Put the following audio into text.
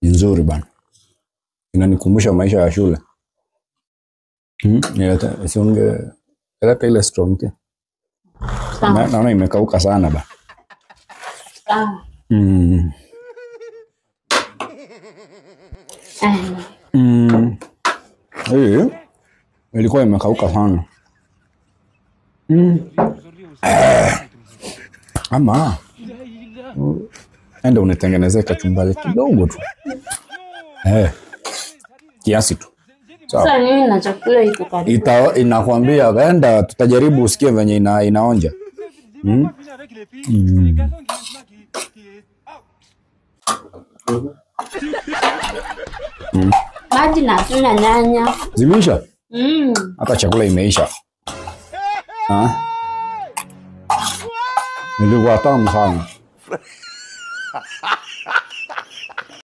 Ni nzuri bana. Inanikumbusha maisha ya shule. Siunge leta ile strong tea. Naona imekauka sana ba. Sawa. Hii ilikuwa imekauka sana. Ama enda unitengenezee kachumbari kidogo tu. Kiasi tu. Sasa nini na chakula iko karibu? Inakwambia enda tutajaribu usikie venye inaonja. Maji na tuna nyanya. Zimeisha? Hata chakula imeisha. Nilikuwa tamu sana.